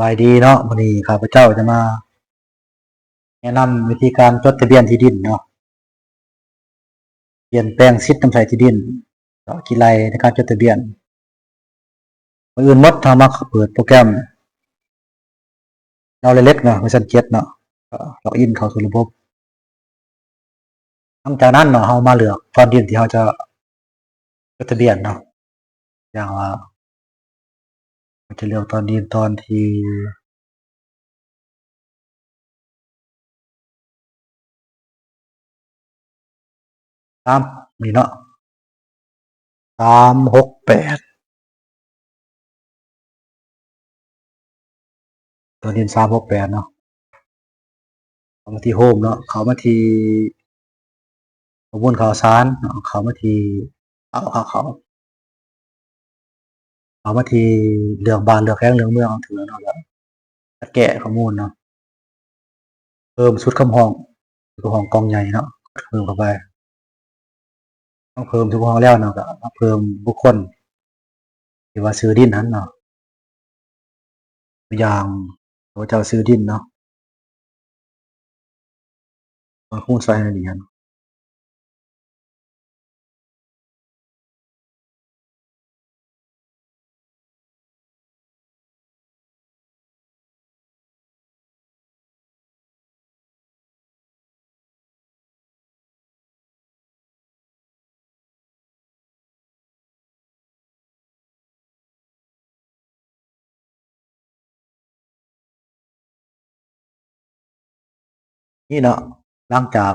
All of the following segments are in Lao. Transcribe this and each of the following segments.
ບາຍດີເນາະ, ມື້ນີ້ຂ້າພະເຈົ້າຈະມາແນະນຳວິທີການຈົດທະບຽນທີ່ດິນເນາະ, ປ່ຽນແປງສິດນຳໃຊ້ທີ່ດິນ ເລາະທີ່ໄລ່ໃນການຈົດທະບຽນ. ກ່ອນອື່ນໝົດ ເຮົາມາເປີດໂປຣແກຣມ Now Direct ເນາະ ເວີຊັນເຈັດເນາະ, ກໍລັອກອິນເຂົ້າສູ່ລະບົບ. ຫຼັງຈາກນັ້ນເນາະ ເຮົາມາເລືອກຕອນດິນທີ່ເຮົາຈະຈົດທະບຽນເນາະ, ຢ່າງວ່າ ເຮົາຈະເລືອກຕອນດິນຕອນທີ ສາມ ນີ້ເນາະ ສາມຫົກແປດ ຕອນດິນ ສາມຫົກແປດເນາະ. ເຂົ້າມາທີ່ໂຮມເນາະ, ເຂົ້າມາທີ່ຂໍ້ມູນຂ່າວສານເນາະ, ເຂົ້າມາທີ່ ເອົາ ເຂົ້າ ເຂົ້າ ເຂົ້າມາທີ່ເລື່ອງບ້ານ ເລື່ອງແຂວງ ເລື່ອງເມືອງ ເຮົາຖືກແລ້ວເນາະ, ກໍຕັດແກ້ຂໍ້ມູນເນາະ, ເພີ່ມຊຸດຄຳຮ້ອງ ຊຸດຄຳຮ້ອງກ່ອງໃຫຍ່ເນາະ, ເພີ່ມເຂົ້າໄປ. ເຮົາເພີ່ມຊຸດຄຳຮ້ອງແລ້ວເນາະ ກໍມາເພີ່ມບຸກຄົນທີ່ວ່າຊື່ດິນຫັ້ນເນາະ, ຕົວຢ່າງ ຂ້າພະເຈົ້າຊື່ດິນເນາະ, ມາຄູນໃສ່ໃຫ້ລະອຽດ. ນີ້ເນາະ, ຫຼັງຈາກ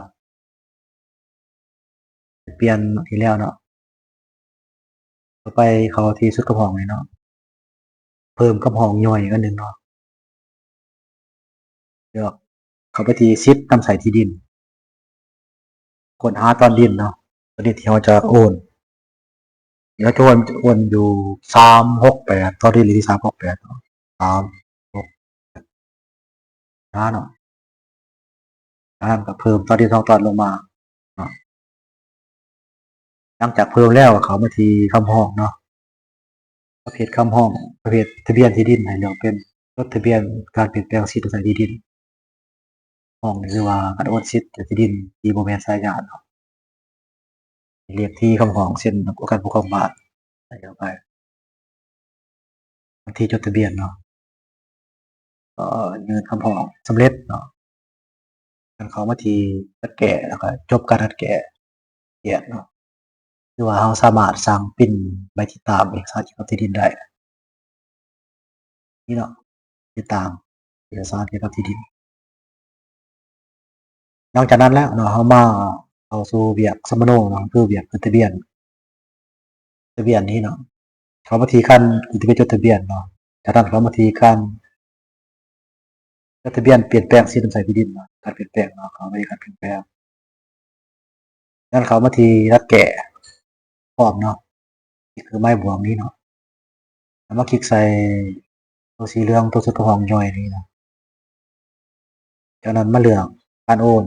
ປ່ຽນທີ່ແລ້ວເນາະ, ຕໍ່ໄປເຂົ້າທີ່ຊຸດຄຳຮ້ອງນີ້ເນາະ, ເພີ່ມຄຳຮ້ອງຍ່ອຍອັນໜຶ່ງເນາະ, ເລືອກເຂົ້າໄປທີ່ສິດນຳໃຊ້ທີ່ດິນ. ຄົ້ນຫາຕອນດິນເນາະ, ຕອນດິນທີ່ເຮົາຈະໂອນ, ເຮົາຈະໂອນ ໂອນຢູ່ ສາມຫົກແປດ ຕອນດິນເລກທີ ສາມຫົກແປດເນາະ, ສາມຫົກແປດ ຫາເນາະ, ຈາກນັ້ນກໍເພີ່ມຕອນດິນສອງຕອນລົງມາເນາະ. ຫຼັງຈາກເພີ່ມແລ້ວ ເຂົ້າມາທີ່ຄຳຮ້ອງເນາະ, ປະເພດຄຳຮ້ອງ ປະເພດທະບຽນທີ່ດິນ ໃຫ້ເລືອກເປັນຈົດທະບຽນການປ່ຽນແປງສິດນຳໃຊ້ທີ່ດິນ. ຮ້ອງນີ້ຄືວ່າການໂອນສິດຈາກທີ່ດິນທີ່ບໍ່ແມ່ນສາຍຍາດເນາະ, ເລກທີຄຳຮ້ອງ ເຊັ່ນ ການປົກຄອງບ້ານ ໃສ່ເຂົ້າໄປ. ວັນທີຈົດທະບຽນເນາະ, ກໍຍື່ນຄຳຮ້ອງສຳເລັດເນາະ, ການເຂົ້າມາທີ່ຕັດແກ້ ແລ້ວກໍຈົບການຕັດແກ້ ແຍກເນາະ, ຄືວ່າເຮົາສາມາດສັ່ງປຣິ້ນໃບຕິດຕາມເອກະສານກ່ຽວກັບທີ່ດິນໄດ້. ນີ້ເນາະ, ຕິດຕາມເອກະສານກ່ຽວກັບທີ່ດິນ. ຫຼັງຈາກນັ້ນແລ້ວເນາະ ເຮົາມາເຂົ້າສູ່ວຽກສຳມະໂນເນາະ, ຄືວຽກຂຶ້ນທະບຽນ ທະບຽນນີ້ເນາະ, ເຂົ້າມາທີ່ຂັ້ນຂຶ້ນທະບຽນ ຈົດທະບຽນເນາະ, ຈາກນັ້ນເຂົ້າມາທີ່ຂັ້ນ ຈົດທະບຽນປ່ຽນແປງສິດນຳໃຊ້ທີ່ດິນເນາະ, ການປ່ຽນແປງເນາະ, ເຂົ້າມາທີ່ການປ່ຽນແປງ. ນັ້ນເຂົ້າມາທີ່ຕັດແກ້ພ້ອມເນາະ, ນີ້ຄືໄມ້ບວກນີ້ເນາະ, ແລ້ວມາຄລິກໃສ່ຕົວສີເຫຼືອງ ຕົວສຸດຂອງຫ້ອງຍ່ອຍນີ້ເນາະ. ຈາກນັ້ນມາເລືອກການໂອນ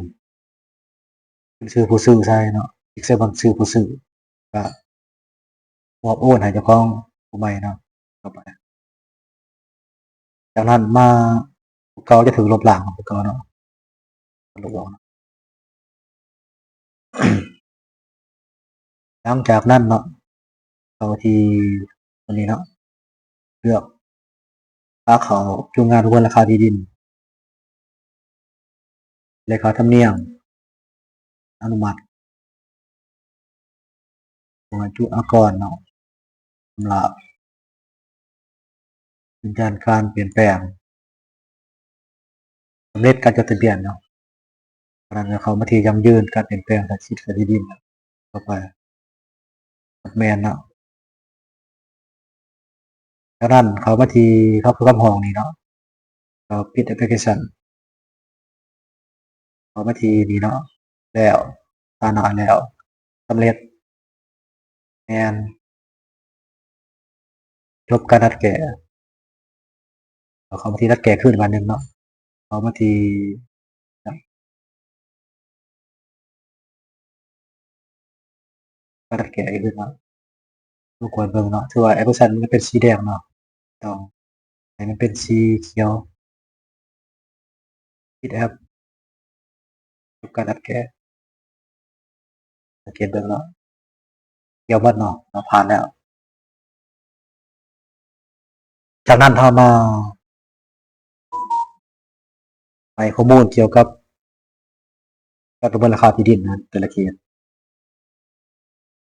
ເປັນຊື່ຜູ້ຊື້ໃສ່ເນາະ, ຄລິກໃສ່ບ່ອນຊື່ຜູ້ຊື້ ກະມອບໂອນໃຫ້ເຈົ້າຂອງຜູ້ໃໝ່ເນາະ, ເຂົ້າໄປ. ຈາກນັ້ນມາ ຜູ້ເກົ່າຈະຖືກລົບລ້າງອອກ ຜູ້ເກົ່າເນາະ, ລົບອອກເນາະ. ຫຼັງຈາກນັ້ນເນາະ ເຂົ້າທີ່ຕົວນີ້ເນາະ, ເລືອກ ພາເຂົ້າຈຸງານປະເມີນລາຄາທີ່ດິນ ແລະ ຄ່າທຳນຽມອະນຸມັດຂອງອາກອນເນາະ, ສຳລັບຢືນຢັນການປ່ຽນແປງ ສຳເລັດການຈົດທະບຽນເນາະ. ຈາກນັ້ນກໍເຂົ້າມາທີ່ຢັ້ງຢືນການປ່ຽນແປງທາງສິດຂອງທີ່ດິນ ເຂົ້າໄປ ກົດແມ່ນເນາະ. ຈາກນັ້ນເຂົ້າມາທີ່ ເຂົ້າສູ່ຄຳຮ້ອງນີ້ເນາະ, ກໍປິດແອັບພລິເຄຊັນ ເຂົ້າມາທີ່ນີ້ເນາະ, ແລ້ວ ຖານະແລ້ວ ສຳເລັດ ແມ່ນ ຈົບການດັດແກ້. ເຂົ້າມາທີ່ດັດແກ້ຄືນບາດໜຶ່ງເນາະ, ເຂົ້າມາທີ່ ການດັດແກ້ອີກຄືນເນາະ, ລົບກວນເບິ່ງເນາະ, ຖືວ່າແອັບພລິເຄຊັນມັນເປັນສີແດງເນາະ, ຕ້ອງ ໃຫ້ມັນເປັນສີຂຽວ ປິດແອັບ ຈົບການອັດແກະ ສັງເກດເບິ່ງເນາະ ຂຽວໝົດເນາະ ເຮົາຜ່ານແລ້ວ. ຈາກນັ້ນເຮົາມາໃຫ້ຂໍ້ມູນກ່ຽວກັບການປະເມີນລາຄາທີ່ດິນນະ ແຕ່ລະເຂດ.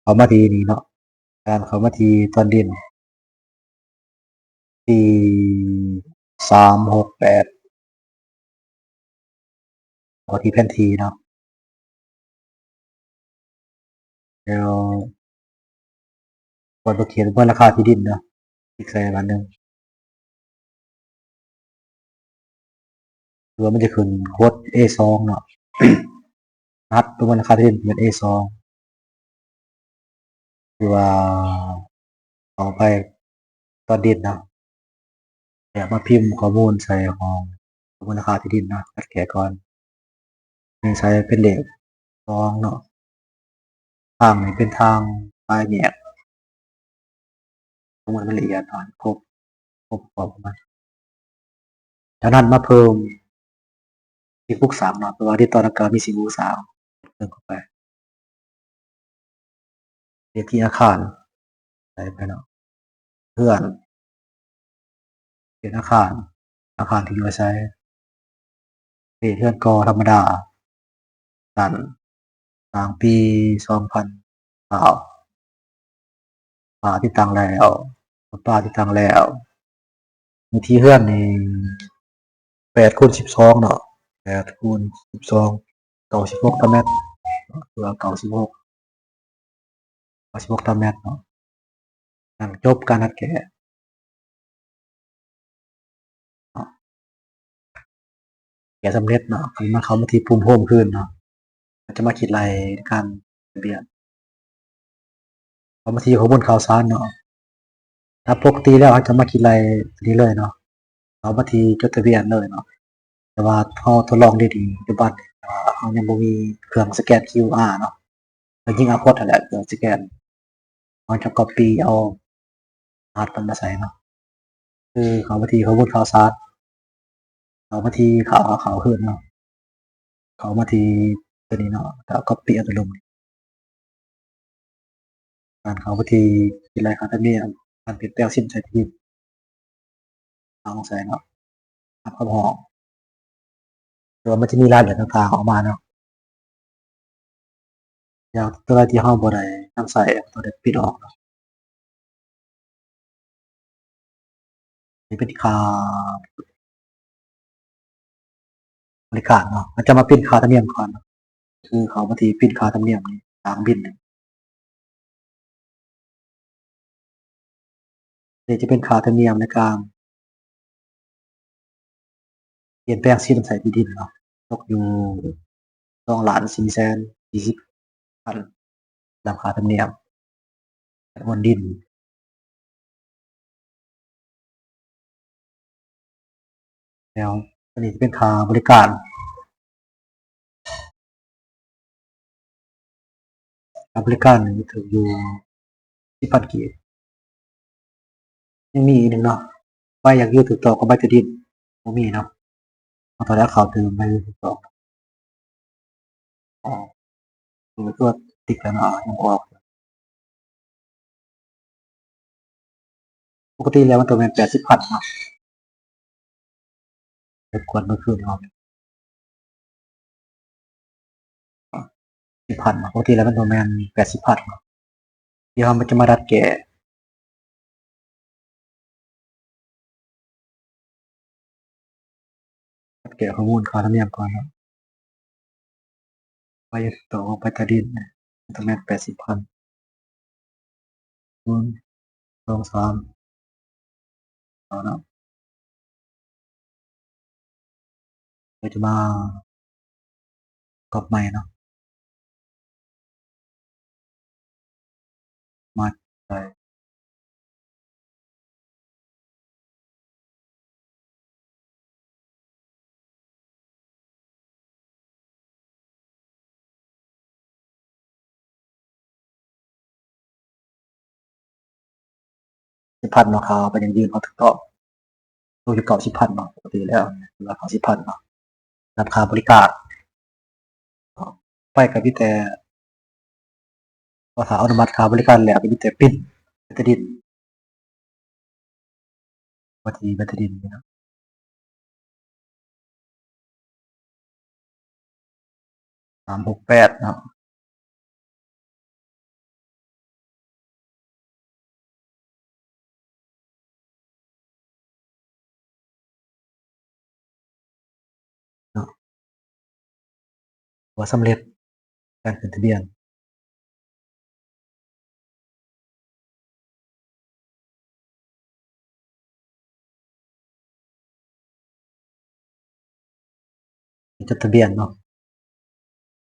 ເຂົ້າມາທີ່ນີ້ເນາະ ການເຂົ້າມາທີ່ຕອນດິນ ທີ່ສາມຫົກແປດ ເຂົ້າທີ່ແຜນທີ່ເນາະ ແລ້ວກວດເບິ່ງເຂດປະເມີນລາຄາທີ່ດິນເນາະ ຄລິກໃສ່ບາດໜຶ່ງ ຫຼືວ່າມັນຈະຂຶ້ນໂຄດເອສອງເນາະ ລະຫັດປະເມີນລາຄາທີ່ດິນເປັນເອສອງ ຫຼືວ່າເຂົ້າໄປຕອນດິນເນາະ ແລ້ວມາພິມຂໍ້ມູນໃສ່ຫ້ອງປະເມີນລາຄາທີ່ດິນເນາະ ແກ້ໄຂກ່ອນ ນີ້ໃສ່ເປັນເລກສອງເນາະ ທາງນີ້ເປັນທາງປາຍແຍກ ປະເມີນໃຫ້ມັນລະອຽດເນາະ ໃຫ້ຄົບ ຄົບຂອບຂອງມັນ. ຈາກນັ້ນມາເພີ່ມທີ່ປຸກສ້າງເນາະ ເພາະວ່າຕິດຕໍ່ນຳກັນມີສິ່ງປຸກສ້າງ ເພີ່ມເຂົ້າໄປ ເລກທີ່ອາຄານ ໃສ່ໄປເນາະ ເຮືອນ ເປັນອາຄານ ອາຄານທີ່ຢູ່ອາໄສ ເປັນເຮືອນກໍ່ທຳມະດາ ຊັ້ນ ສ້າງປີສອງພັນຊາວ ຝາຕິດຕັ້ງແລ້ວ ຝາຕິດຕັ້ງແລ້ວ ເນື້ອທີ່ເຮືອນນີ້ແປດຄູນສິບສອງເນາະ ແປດຄູນສິບສອງ ເກົ້າສິບຫົກຕາແມັດ ຫຼືວ່າເກົ້າສິບຫົກ ເກົ້າສິບຫົກຕາແມັດເນາະ ນັ້ນຈົບການອັດແກະ ແກະສຳເລັດເນາະ ຄັນມາເຂົ້າມາທີ່ປຸ່ມໂຮມຄືນເນາະ ເຮົາຈະມາຄິດໄລ່ການທະບຽນ ເຂົ້າມາທີ່ຂໍ້ມູນຂ່າວສານເນາະ ຕາມປົກກະຕິແລ້ວເຮົາຈະມາຄິດໄລ່ຕົວນີ້ເລີຍເນາະ ເຂົ້າມາທີ່ຈົດທະບຽນເລີຍເນາະ ແຕ່ວ່າເຮົາທົດລອງດີໆ ປັດຈຸບັນນີ້ ເພາະວ່າເຮົາຍັງບໍ່ມີເຄື່ອງສະແກນຄິວອາເນາະ ກໍຍິງບາໂຄດຫັ້ນແຫຼະ ເພື່ອສະແກນ ເຮົາຈະກັອບປີ້ເອົາລະຫັດມັນມາໃສ່ເນາະ ຄືເຂົ້າມາທີ່ຂໍ້ມູນຂ່າວສານ ເຂົ້າມາທີ່ຂ່າວ ຂ່າວຄືນເນາະ ເຂົ້າມາທີ່ຕົວນີ້ເນາະ ແລ້ວກໍກັອບປີ້ເອົາຕົວລົງ ການເຂົ້າມາທີ່ ທີ່ລາຍຄ່າທຳນຽມ ການປ່ຽນແປງສິນໃສ່ທີ່ດິນ ເອົາໃສ່ເນາະ ຮັບຄຳຮ້ອງ ແຕ່ວ່າມັນຈະມີລາຍລະອຽດຕ່າງໆອອກມາເນາະ ຢ່າງຕົວໃດທີ່ເຮົາບໍ່ໄດ້ນຳໃຊ້ ເຮົາຕ້ອງໄດ້ປິດອອກເນາະ ນີ້ເປັນຄ່າ ບໍລິການເນາະ ເຮົາຈະມາປິ່ນຄ່າທຳນຽມກ່ອນເນາະ ຄືເຂົ້າມາທີ່ປິ່ນຄ່າທຳນຽມນີ້ ທາງບິນນີ້ ນີ້ຈະເປັນຄ່າທຳນຽມໃນການປ່ຽນແປງສິນໃສ່ທີ່ດິນເນາະ ຕົກຢູ່ສອງລ້ານສີ່ແສນສີ່ສິບພັນ ສຳລັບຄ່າທຳນຽມການໂອນດິນ. ແລ້ວອັນນີ້ຈະເປັນຄ່າບໍລິການ ຄ່າບໍລິການນີ້ຖືກຢູ່ສິບພັນກີບ. ຍັງມີອີກໜຶ່ງເນາະ ໃບຢາກຢູ່ຖືກຕ້ອງກັບໃບທີ່ດິນ ບໍ່ມີເນາະ ເຮົາຕ້ອງໄດ້ເຂົ້າຕື່ມໃບຢູ່ຖືກຕ້ອງ ອໍ ຕົວຕິກແລ້ວເນາະ ຍັງບໍ່ອອກ. ປົກກະຕິແລ້ວມັນຕ້ອງແມ່ນແປດສິບພັນເນາະ ເຮັດກວດເມື່ອຄືນນີ້ ສິບພັນເນາະ ປົກກະຕິແລ້ວມັນຕ້ອງແມ່ນແປດສິບພັນເນາະ ດຽວເຮົາຈະມາດັດແກ້ ແກ້ຂໍ້ມູນຄ່າທຳນຽມກ່ອນເນາະ ໄປຕໍ່ໄປໃຕ້ດິນ ມັນຕ້ອງແມ່ນແປດສິບພັນ ສູນ ສອງ ສາມ ເອົາເນາະ ເຮົາຈະມາກອບໃໝ່ເນາະ ມາໃສ່ ສິບພັນເນາະ ຄ່າເປັນຫຍັງຢືນເຮົາຖືກຕ້ອງ ຢູ່ເກົ້າສິບພັນເນາະ ປົກກະຕິແລ້ວ ເກົ້າສິບພັນເນາະ ຮັບຄ່າບໍລິການ ໄປກໍມີແຕ່ ພໍຖ້າອະນຸມັດຄ່າບໍລິການແລ້ວ ກໍມີແຕ່ປິ່ນແບັດເຕີດິນ ວັດທີ່ແບັດເຕີດິນນີ້ເນາະ ສາມຫົກແປດເນາະ. ເນາະ ວ່າສຳເລັດການຂຶ້ນທະບຽນ ຈົດທະບຽນເນາະ